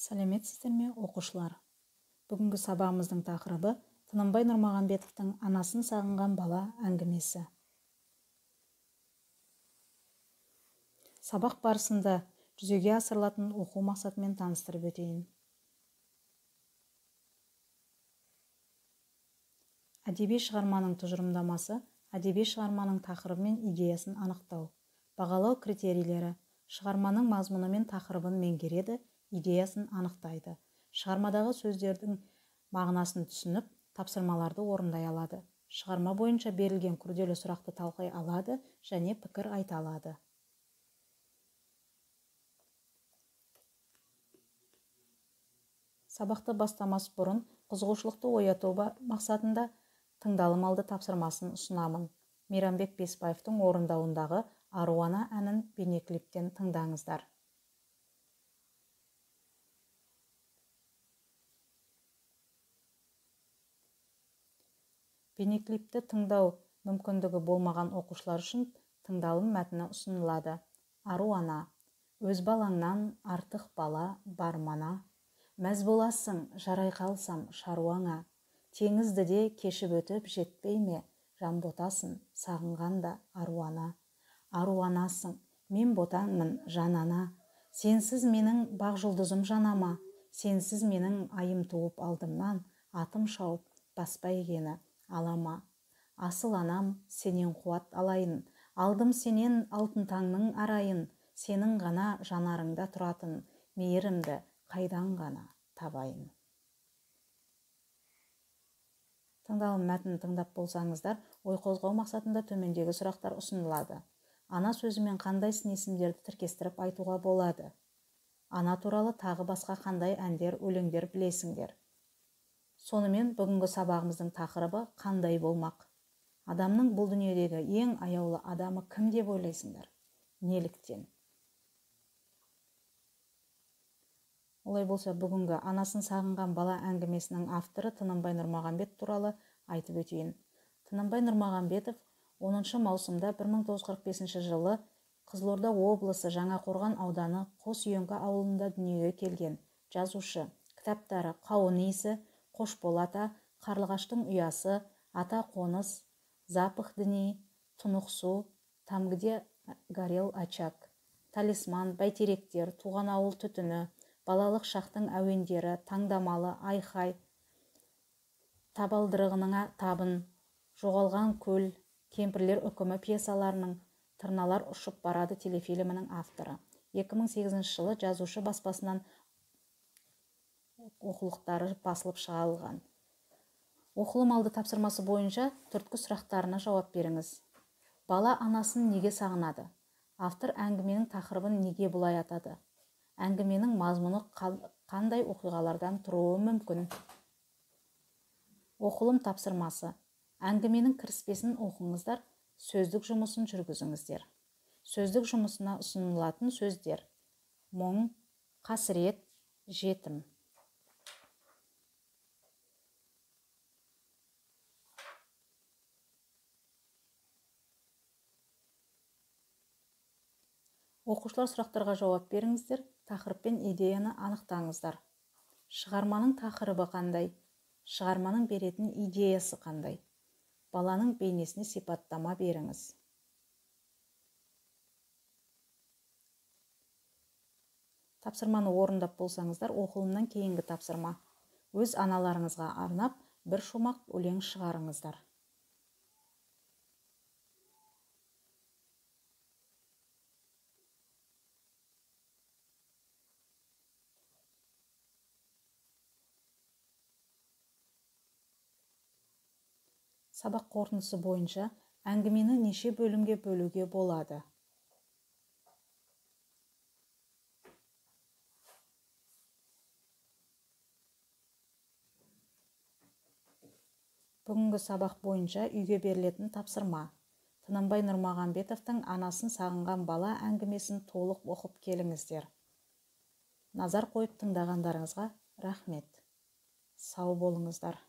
Сәлеметсіздер ме, оқушылар? Бүгінгі сабағымыздың тақырыбы Тынымбай Нұрмағамбетовтің Анасын сағынған бала әңгімесі. Сабақ барысында жүзеге асырылатын оқу мақсатымен таныстырып өтейін. Әдеби шығарманың тұжырымдамасы әдеби шығарманың тақырыбы мен идеясын анықтау. Бағалау критерийлері шығарманың мазмұны мен тақырыбын меңгереді, идеясын анықтайды. Шығармадағы сөздердің мағынасын түсініп, тапсырмаларды орындай алады. Шығарма бойынша берілген күрделі сұрақты талқылай алады және пікір айта алады. Сабақты бастамас бұрын қызығушылықты ояту мақсатында тыңдалым алды тапсырмасын ұсынамын. Мейрамбек Бесбаевтың орындауындағы Аруана әнін бейнеклиптен тыңдаңыздар. Бейнеклипті тыңдау мүмкіндігі болмаған оқушылар үшін тыңдалым мәтіні ұсынылады. Аруана, өз балаңнан артық бала бар мана. Мәз боласың, жарай қалсам шаруаңа. Теңізді де кешіп өтіп жетпей ме, жан ботасын, сағынғанда аруана. Аруанасың, мен ботанмын, жан ана. Сенсіз менің бақ жұлдызым жанама. Сенсіз менің айым туып алдымнан, атым шауып бас бәйгені алама. Асыл анам, сенен қуат алайын, алдым сенен алтын таңның арайын, сенің ғана жанарыңда тұратын мейірімді қайдан ғана табайын. Тыңдалым мәтінін тыңдап болсаңыздар, ой қозғау мақсатында төмендегі сұрақтар ұсынылады. Ана сөзімен қандай сын есімдерді тіркестіріп айтуға болады? Ана туралы тағы басқа қандай әндер, өлеңдер білесіңдер? Сонымен бүгінгі сабағымыздың тақырыбы қандай болмақ? Адамның бұл дүниедегі ең аяулы адамы кім деп ойлайсыңдар? Неліктен? Олай болса, бүгінгі Анасын сағынған бала әңгімесінің авторы Тынымбай Нұрмағамбет туралы айтып өтейін. Тынымбай Нұрмағамбетов 10 маусымда 1945 жылы Қызылорда облысы Жаңақорған ауданы Қосүйеңкі ауылында дүниеге келген жазушы. Кітаптары Қауын иісі, Қош бол ата, Қарлығаштың ұясы, Ата қоныс, Запах дни, Тұнық су, Там где горел очаг, Талисман, Бәйтеректер, Туған ауыл түтіні, Балалық шақтың әуендері, Таңдамалы, Айхай, Табалдырығыңа табын, Жоғалған көл, Кемпірлер үкімі пьесаларының, Тырналар ұшып барады телефильмінің авторы. 2008 жылы жазушы баспасынан оқулықтары басылып шығарылған. Оқылым алды тапсырмасы бойынша түрткі сұрақтарына жауап беріңіз. Бала анасын неге сағынады? Автор әңгіменің тақырыбын неге бұлай атады? Әңгіменің мазмұны қандай оқиғалардан тұруы мүмкін? Оқылым тапсырмасы. Әңгіменің кіріспесін оқыңыздар, сөздік жұмысын жүргізіңіздер. Сөздік жұмысына ұсынылатын сөздер: мұң, қасірет, жетім. Оқушылар, сұрақтарға жауап беріңіздер, тақырып пен идеяны анықтаңыздар. Шығарманың тақырыбы қандай? Шығарманың беретін идеясы қандай? Баланың бейнесіне сипаттама беріңіз. Тапсырманы орындап болсаңыздар, оқылымнан кейінгі тапсырма. Өз аналарыңызға арнап бір шумақ өлең шығарыңыздар. Сабақ қорытындысы бойынша әңгімені неше бөлімге бөлуге болады? Бүгінгі сабақ бойынша үйге берілетін тапсырма. Тынымбай Нұрмағамбетовтің Анасын сағынған бала әңгімесін толық оқып келіңіздер. Назар қойып тыңдағандарыңызға рахмет. Сау болыңыздар.